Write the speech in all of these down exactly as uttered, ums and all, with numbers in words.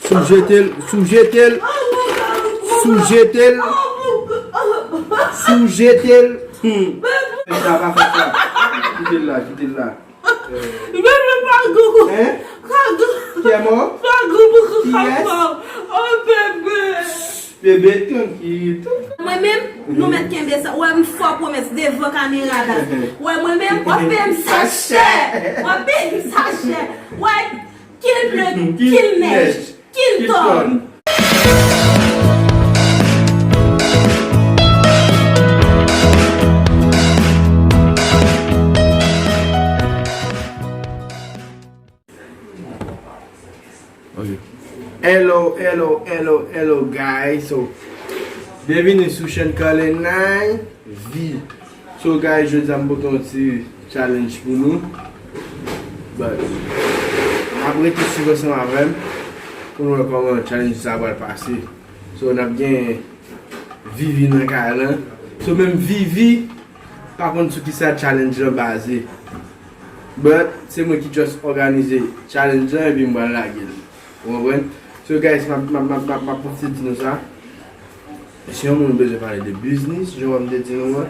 Si w jete l, si w jete l, si w jete l, si w jete l. Hmm. Fè sa, pa fè sa. Kite l la, kite l la. Bebe, pa gou. Hein? Qui est mort? Pa gou pou kaka. Qui est? Oh, bebe. Bebe, trankil. Mwen menm, nou mèt kenbe sa. Wè, m fò pwomès devan kamera la. Wè, mwen menm, w ap peye m sa chè. W ap peye m sa chè. Wè, kill blood, kill nèj, kill ton. Ok. Hello, hello, hello, hello, guys. So, byenvini sou chèn Cullen Ivy. So, guys, jodi a m pote yon ti challenge pou nou. But, n ap rete swiv ansanm avè m pou nou wè kòman challenge sa pral pase. So, n ap gen Vivi nan kay lan. So, menm Vivi pa konn sou kisa challenge lan baze. But, se mwen ki just òganize challenge lan epi m pral lage l. Ou konprann? So, guys, m ap, m ap, m ap, m ap, m ap pwofite di nou sa. Si yon moun bezwen pale de biznis, jan w wè m te di nou an,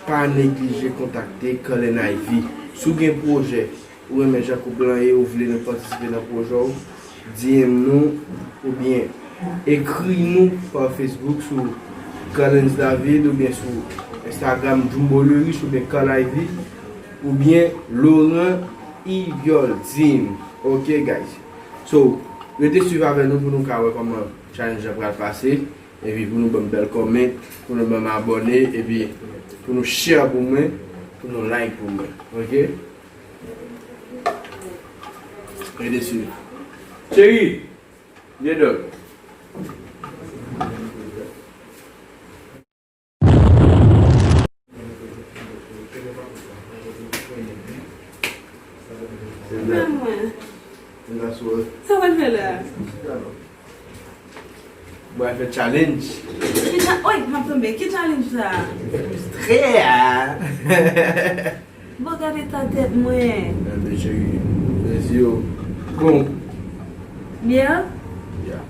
pa neglije kontakte Cullen Ivy. Si w gen pwojè, ou renmen jan koup lan ye, ou vle nou patisipe nan pwojè w, D M nou, oubyen ekri nou pa Facebook sou Cullen David, oubyen sou Instagram Jumbo Leriche, oubyen Cullen Ivy, oubyen Laurent Igoldin. Ok, guys. So, rete swiv avè nou pou nou ka wè kòman challenge la pral pase. Epi pou nou ban m bèl comment, pou nou ban m abòne, epi pou nou share pou mwen, pou nou like pou mwen. Ok? Rete swiv. Cheri, vye dòk. Mwen. Sa w al fè la? Mwen al fè challenge. Ki cha-, oy, m ap tonbe. Ki challenge sa? Fristre a. Bon, gade ta tèt mwen. Enben, cheri, mezi yo. Bon. Byen? Ya.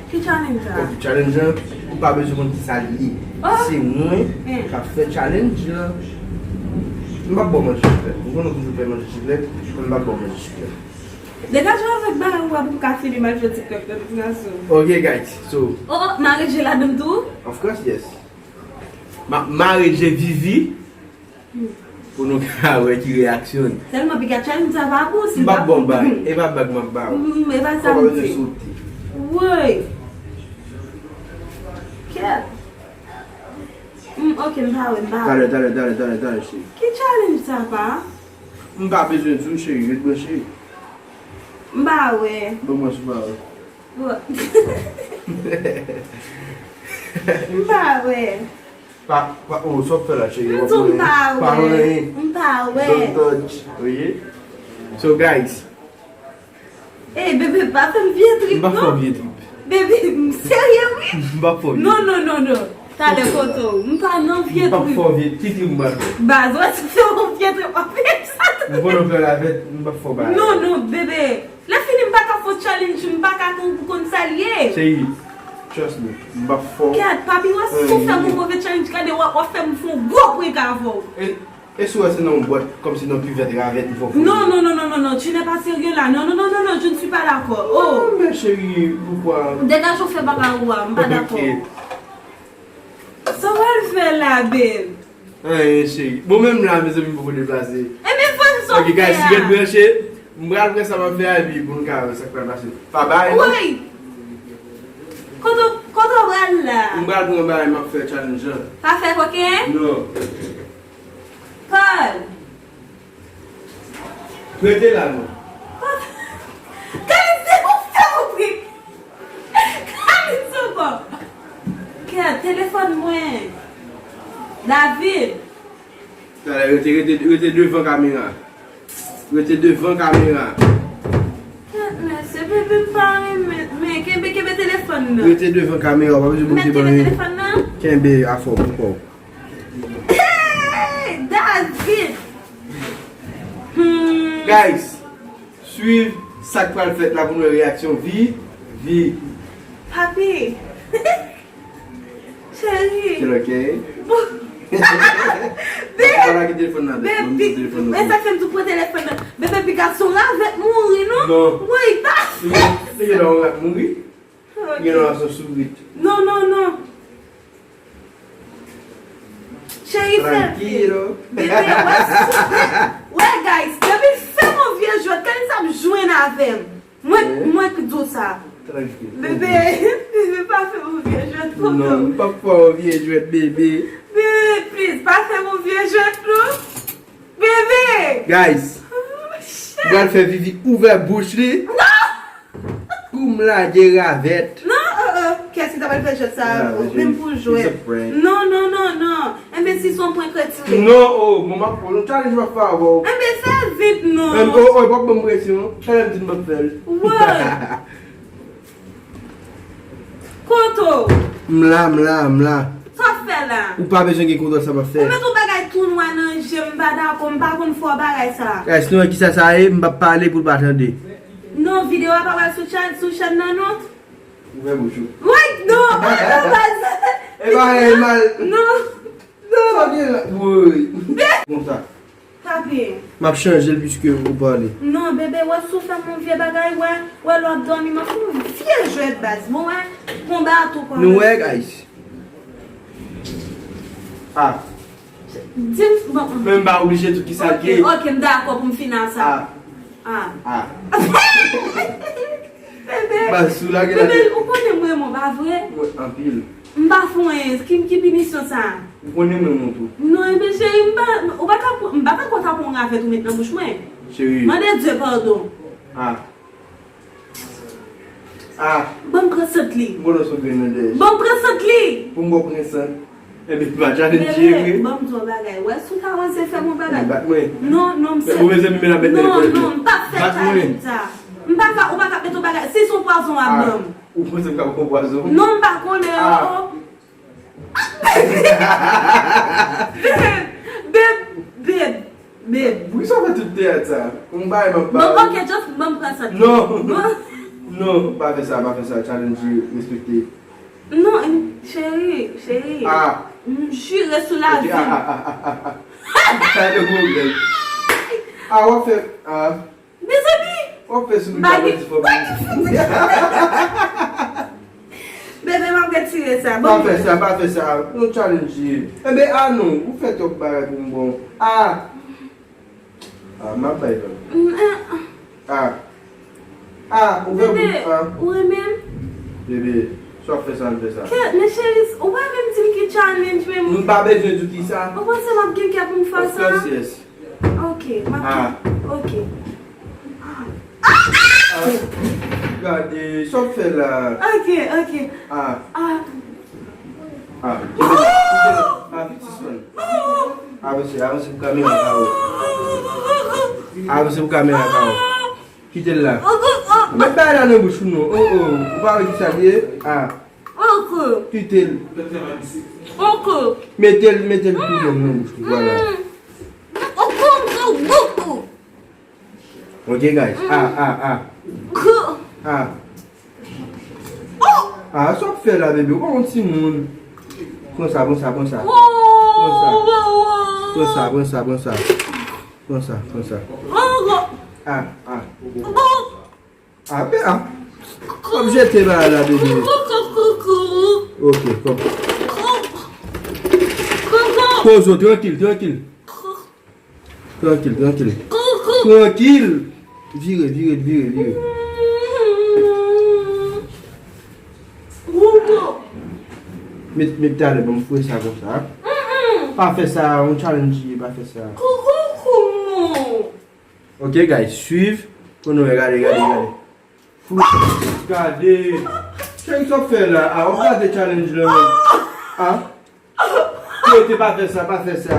Ki challenge sa? Ok, challenge lan, ou pa bezwen konn ki sa l ye. Oh! Se mwen k ap fè challenge lan. M p ap ba w manje chiklèt. M konnen w toujou fè manje chiklèt, men m p ap ba w manje chiklèt. Degaje w avèk bagay ou a pou m ka fini m al jwe TikTok nan ti gason. Ok, guys, so. Oh, oh, mare je ladan tou? Of course, yes. M ap mare je Vivi. Pou nou ka wè ki reyaksyon. Sèlman piga challenge sa pa bon, si m p ap ba w bag. E pa bag m ap ba w. Mm, e pa sa m di. Woy. Kèt. Mm, ok, m pa wè, m pa wè. Talè, talè, talè, talè, talè, cheri. Ki challenge sa pa? M pa bezwen di w, cheri, ret branche. M pa wè. Bon, mwen si w pa wè. Bon. M pa wè. Pa, pa, oh, sa w ap fè la, cheri? M di w m pa wè. Pa wè. M pa wè. Don't touch, oke? So, guys. Ey, bebe, pa fè m vye trip, non. M pa fè w vye trip. Bebe, m serye, wi. M pa fè w vye trip. Non, non, non, non. Talè kote w. M pa nan vye trip. M pa fè w vye, ki trip m pral fè? Baz, wè, si w fè yon vye trip, m ap fè sa tou. M konnen w fè lavèt, m pa fè w bagay. Non, non, bebe. Lè fini, m pa ka fè w challenge, m pa ka konn, konn sa l ye. Cheri, trust me, m p ap fè w. Kèt, papi, wè, si w fè m yon move challenge, gade, w ap, w ap fè m fè yon gwo prank avè w. E, e si w wè se nan yon bwat, kòmsi nan kivèt ravèt, m fè w fouye? Non, non, non, non, non, non, tu n'es pas sérieux là. Non, non, non, non, non, je ne suis pas d'accord. Oh. Oh, men cheri, poukwa? Degaje w fè bagay ou a, m pa dakò. Ok. Sa w al fè la, babe? Anyen, cheri. Bon, menm la, mezanmi, m poko deplase. Ebyen, fò m sot. Ok, guys, si ret branche, m pral pran sa m ap fè a, epi pou nou ka wè sa k pral pase. Pa bay, non? Woy! Kote, kote w pral la? M pral pran bagay, m ap fè challenge lan. Pa fè koken? Non. Paul! Rete la, non. Kalitye, ou fè m ri. Kalitye ankò. Kè, telefòn mwen. David. Talè, rete, rete, rete devan kamera. Rete devan kamera. Kèt, mesye, bebe, m pa renmen. Men, kenbe, kenbe telefòn nan. Rete devan kamera, w pa bezwen bouke ban. Kenbe telefòn nan. Kenbe afè w pou kò w. Hey, David! Hmm. Guys, swiv Sa k pral fèt la pou n wè reyaksyon Vi, Vi. Papi. Cheri. Still okay? Bon. Ou pa lage telefòn nan, bebe, men sa fè m tou pran telefòn nan. Bebe, piga se yon ravèt mouri, non? Non. Woy, pa fè sa. Se gen yon rat mouri? Ok. Gen yon rat sou sourit. Non, non, non. Cheri, fè. Tranquilo. Bebe, wè, wè, guys, depi fè m yon vye jwèt, Kalis ap jwenn avè m. Mwen, mwen k di w sa. Tranquilo. Bebe, bebe, pa fè m yon vye jwèt, tonton. Non, m p ap fè yon vye jwèt, bebe. Bebe, please, pa fè m yon vye jwèt, non. Bebe! Guys, oh, shit. M pral fè Vivi ouvè bouch li. Non! Pou m lage ravèt. Non, oh, oh. Kiyès ki ta pral fè jwèt sa a? Ah, menm pou jwèt. Non, non, non, non. Enben, si se yon prank, retire. Non, oh, bon, m ap, yon challenge m ap fè avè w. Enben, fè vit, non. Enben, oh, oh, pa ban m presi, non. Talè m di m p ap fè l. Wè. Kote w? M la, m la, m la. Sa w ap fè la? Ou pa bezwen gen kontwòl sa m ap fè. Ou met yon bagay tou nwa nan je m, m pa dakò, m pa konn fè w bagay sa. Guys, nou wè kisa sa ye, m p ap pale pou l pa tande. Non, videyo a pa pral sou chan-, sou chèn nan, non. Ouvè bouch ou. Woy, non, non, non, baz. E pa e mal. Non, non. Sa gen la, woy. Konsa. Papi. M ap chanje l piske ou pale. Non, bebe, wè si w fè m yon vye bagay, wè, wè lè w ap dòmi, m ap fè yon vye jwèt baz. Bon, wè, konba a tou kòmanse. Nou wè, guys. Ah. Di m, bon. Men m pa oblije tout ki sa l ye. Ok, ok, m dakò pou m fini ak sa. Ah. Ah. Ah. Bebe, bebe, ou konnen m renmen w, pa vre? Wi, anpil. M pa fè w anyen, ki, ki pinisyon sa a? Ou konnen m renmen w tou. Non, ebyen, cheri, m pa, ou pa ka pran, m pa ka konn sa pran yon ravèt ou met nan bouch mwen. Cheri. Mande Dye padon. Ah. Ah. Ban m pran sant li. M konnen se yon grenn nan dèyè. Ban m pran sant li. Pou m ba w pran sant. Ebyen, pa challenge vre. Bebe, ban m di w yon bagay. Wè, si w ta oze fè m yon bagay. Bat mwen. Non, non, m sèt. Ou bezwen m la met nan lekòl. Non, non, m p ap fè challenge sa. M pa ka, ou pa ka met yon bagay. Si se yon pwazon w ap ban m. Ou panse m ka pran pwazon? Non, m pa konnen, oh, oh. Beb, beb, beb, beb. Poukisa w fè tout teyat sa? M bay m ap pale. Bon, ok, just ban m pran sant. Non. Bon. Non, pa fè sa, pa fè sa. Challenge respekte. Non, cheri, cheri. Ah. M jire sou lavi m. Ah, ah, ah, ah, ah. Pa de pwoblèm. Ah, w ap fè, ah. Mezanmi! W ap fè sou bagay. Bebe, m ap retire sa. Pa fè sa, pa fè sa. Nou challenge. Enben, ah non, ou fè twòp bagay pou m bon. Ah! Ah, m ap bay lòt. Mm, eh. Ah. Ah, ou fè pou, ah. Bebe, ou renmen m? Bebe, si w ap fè sa, ann fè sa. Kèt, men cheri, ou pa menm di m ki challenge menm. M pa bezwen di w ki sa. Ou panse m ap gen kè pou m fè sa? Of course, yes. Ok, m ap, ah, ok. Ah, gade, sa w fè la? Ok, ok. Ah. Ah. Ah, kite la. Ah, sispann. Avanse, avanse pou kamera ka wè. Avanse pou kamera ka wè. Kite l la. Met bagay la nan bouch ou non. Oh, oh. Ou pa wè ki sa l ye? Ah. Kite l. Mete l, mete l tou nan bouch ou. Vwala. Ok, guys. Ah, ah, ah. Ah. Ah, sa w ap fè la, bebe? Ou pa yon timoun. Pran sa, pran sa, pran sa. Pran sa. Pran sa, pran sa, pran sa. Pran sa, pran sa. Ah, ah. Ah, ben, ah. W ap jete bagay la, bebe. Ok, kòm. Poze w, trankil, trankil. Trankil, trankil. Trankil. Vire, vire, vire, vire. Met, met talè, ban m foure sa konsa. Pa fè sa, yon challenge, pa fè sa. Ok, guys, swiv. Pou nou wè, gade, gade, gade. Gade. Cheri, sa w fè la? Ah, w ap gade challenge la. Ah. Rete, pa fè sa, pa fè sa.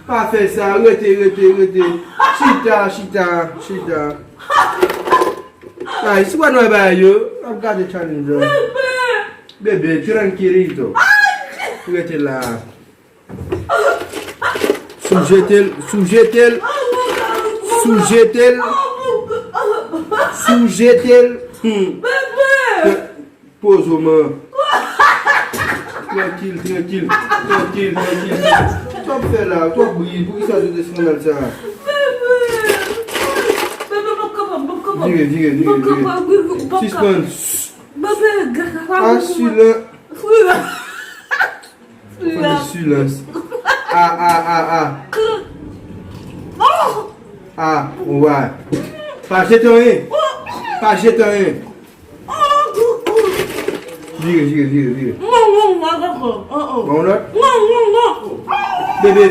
Pa fè sa, rete, rete, rete. Chita, chita, chita. Ay, si w pa nan bagay yo, w ap gade challenge la. Bebe, tranquilito. Rete la. Si w jete l, si w jete l, si w jete l. Si w jete l, hmm. Bebe! Poze w, man. Trankil, trankil, trankil, trankil. Sa w ap fè la? Twòp bri. Poukisa w te skann sa? Bebe! Bebe, m ap kapab, m ap kapab. Vire, vire, vire, vire. M ap kapab, wi, wi, m ap kapab. Sispann. Bebe, gade sa. Asile. Silans. Silans. A, a, a, a. A, wa. Pa jete anyen. Pa jete anyen. Vire, vire, vire, vire. Bon, lòt. Bebe.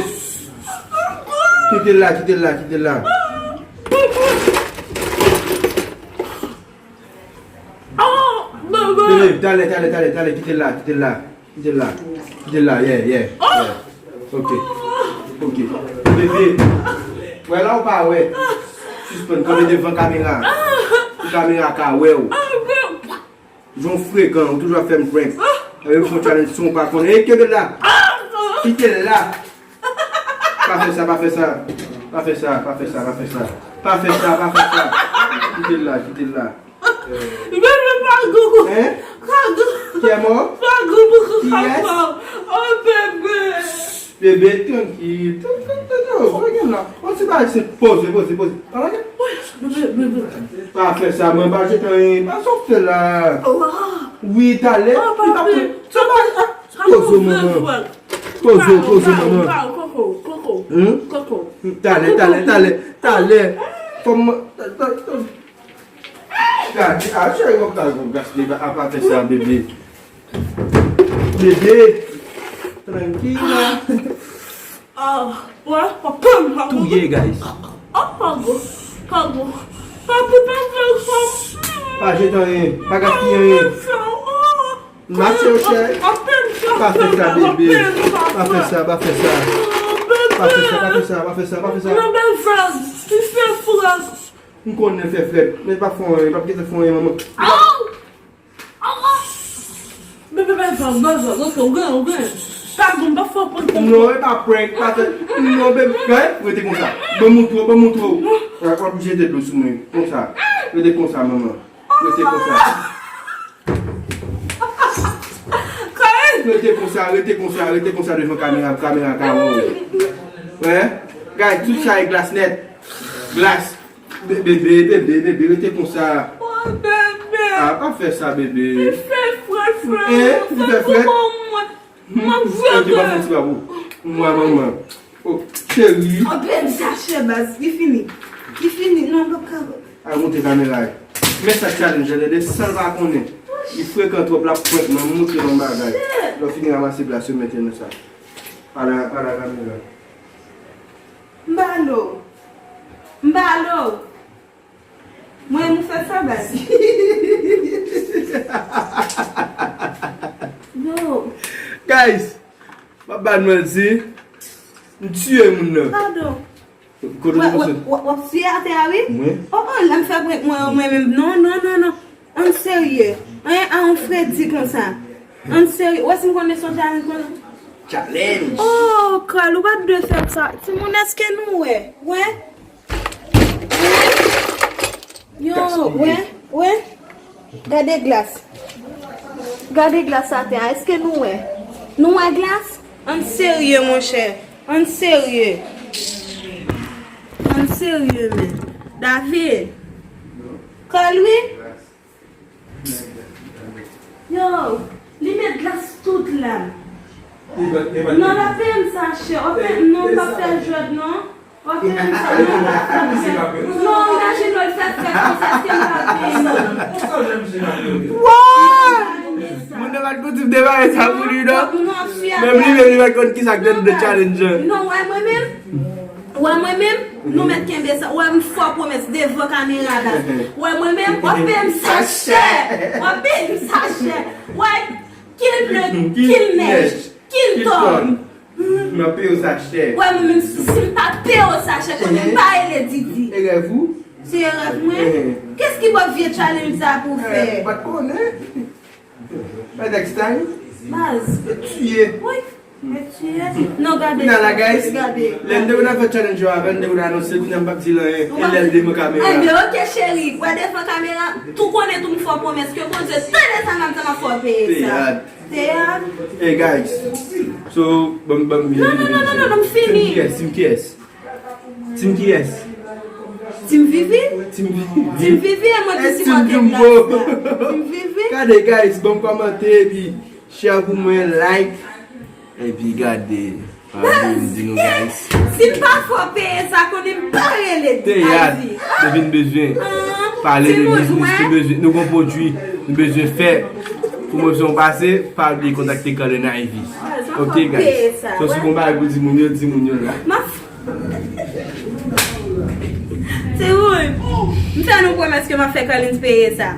Kite l la, kite l la, kite l la. Bebe, talè, talè, talè, talè, kite l la, kite l la. Kite l la. Kite l la, yeah, yeah, yeah. Ok. Ok. Bebe. Wè la ou pa wè? Sispann kanpe devan kamera. Pou kamera ka wè w. Jan w frekan, ou toujou ap fè m prank. Epi w fè yon challenge san w pa konnen. Ey, kenbe l la. Kite l la. Pa fè sa, pa fè sa. Pa fè sa, pa fè sa, pa fè sa. Pa fè sa, pa fè sa. Kite l la, kite l la. Bebe, pa gou. Hein? Pa gou. Qui est mort? Pa gou pou kaka. Oh, bebe. Bebe, trankil. Trankil, trankil. Oh, pa gen la. On ti bagay se poze, poze, poze. Pa lage. Bebe, bebe. Pa fè sa, man. Pa jete anyen. Pa sa w fè la. Wi, talè. Li pa pran. Sa pa. Poze w, manman. Poze w, poze w, manman. Koko, koko. Koko. Talè, talè, talè, talè. Fò m. Gade, a, cheri, w ap gaspiye, a, pa fè sa, bebe. Bebe. Trankil. Ah, wè, papa, papa. Touye, guys. Ah, pardon, pardon. Papi, pa fè sa. Pa jete anyen, pa gaspiye anyen. Mache, cheri. Pa fè sa, bebe. Pa fè sa, pa fè sa. Pa fè sa, pa fè sa, pa fè sa, pa fè sa. Non, bèl frèz, li fè frèz. M konnen l fè frèt, men l pa fè anyen, l pa gentan fè anyen, manman. Aw! Aw! Bebe, bebe, bebe, bebe, ou gen, ou gen. Pa bon, pa fè prank. Non, e pa prank, pa fè. Non, bebe, gade, rete konsa. Ban m montre w, ban m montre w. W ap jete dlo sou mwen, konsa. Rete konsa, manman. Rete konsa. Rete konsa, rete konsa, rete konsa devan kamera, kamera ka wè w. Wè? Gade, tout sa e glas nèt. Glas. Be-, bebe, bebe, bebe, rete konsa. Oh, bebe. Ah, pa fè sa, bebe. Li fè frèt, frèt. Hein? Li fè frèt? M ap jete. Ok, pa fè ti babou. Mwa, manman. Oh, cheri. Oh, bebe, sa chè baz. Li fini. Li fini. Non, m p ap ka. Al monte kamera. Men sa challenge an, tande, san l pa konnen. Li frekan twòp, l ap prank mwen, m montre l yon bagay. Lè w fini ranmase glas yo, mete nan sa. Pale, pale a kamera. M ba lo. M ba lo. Mwen, nou fè sa, baz. Yo. Guys, m ap ba nou manti. M tiye moun nan. Padon. Kote w pase? W ap tiye atè a, wi? Mwen? Oh, oh, lè m fè prank mwen, mwen menm. Non, non, non, non. Ann serye. Anyen a yon fredi konsa. Ann serye. Ou wè si m konn desann challenge konsa? Challenge. Oh, Carl, ou pa t dwe fè sa. Timoun, èske nou wè? Wè? Wè? Yo, wè? Wè? Gade glas. Gade glas atè a. Èske nou wè? Nou wè glas? Ann serye, monchè. Ann serye. Ann serye, men. David. Carl, wi? Yo, li met glas tout la. Non, l ap peye m sa chè. W ap peye m, non, m p ap fè jwèt, non. W ap peye m sa, non, m p ap fè jwèt. Non, imajine w fè frèt konsa, èske m p ap peye, non. Moun nan pa t konn di m te pare sa pou li, non. Menm li menm, li pa t konn kisa k te anndan challenge an. Non, wè, mwen menm. Wè mwen menm, nou mèt kenbe sa. Wè m fè pwomès devan kamera baz. Wè mwen menm, w ap peye m sa chè. W ap peye m sa chè. Wè, kill pleu, kill nèj, kill tòn. M ap peye w sa chè. Wè mwen menm, si, si m pa peye w sa chè, konnen m pa rele Didi. E rèv ou? Se rèv mwen? Kès ki ba w vye challenge sa pou w fè? Ou pa t konnen? But next time. Baz. Yo tiye. Wi. Non, gade. Kounye a la, guys, lè m te konn ap fè challenge yo avè l, m te konn anonse, kounye a m p ap di l anyen. E lè l devan kamera. Ebyen, ok, cheri, w a devan kamera, tou konnen tou m fè w pwomès ke Bondye tande sa, m ap di m ap fè w peye sa. Teyat. Teyat. Hey, guys. So, ban m, ban m vini, non, non, vini, non, non, vini. Non, non, m fini. Team kiyès? Team kiyès? Team kiyès? Team Vivi? Team Vivi. Team Vivi, e mwen ki sipòte Jumbo. Team Vivi. Gade, guys, ban m kòmante, epi share pou mwen, like. Epi gade, pa bliye m di nou, guys. Si m pa fè w peye sa, konnen m pa rele. Teyat, nou vin bezwen pale de biznis, nou bezwen, nou gon pwodui, nou bezwen fè pwomosyon pase, pa bliye kontakte Carlin Ivy. Ok, guys. So, si gon bagay pou di moun yo, di moun yo la. M ap Timoun, m fè nou pwomès ke m ap fè Carlin peye sa.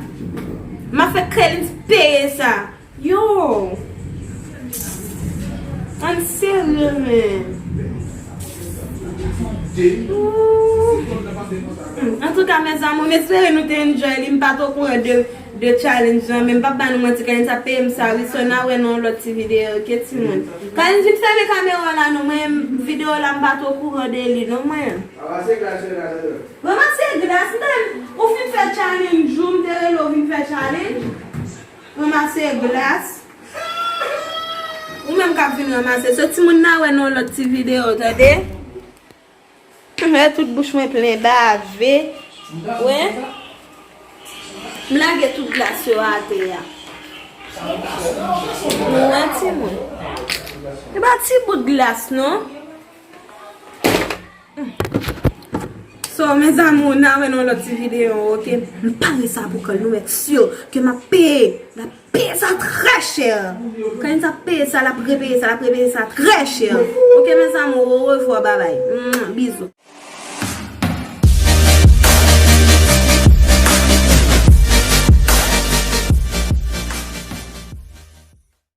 M ap fè Carlin peye sa. Yo! Ann serye, men. Ooh. Antouka, mes amours, m espere nou te enjoy li. M pa t okouran de, de challenge lan, men m p ap ba nou manti, Carlin ap peye m sa, wi. So, n a wè nan yon lòt ti videyo, ok, timoun? Carlin, vin fèmen kamera la, non, mwen, videyo la, m pa t okouran de li, non, mwen. Ranmase glas, m ta, ou fin fè challenge ou, m te rele w vin fè challenge. Ranmase glas. Ou menm k ap vin ranmase. So, timoun, n a wè nan yon lòt ti videyo, tande? Wè, tout bouch mwen plen bave. Wè. M lage tout glas yo atè a. Wè, timoun. E pa ti bout glas, non. So, mes amours, n a wè nan lòt ti videyo, ok? M pare sa pou Carlin, nou mèt si ke m ap peye. L ap peye sa trè chè. Carlin ap peye sa, l ap repeye sa, l ap repeye sa trè chè. Ok, mes amours, au revoir, bye bye. Mwah, bizou.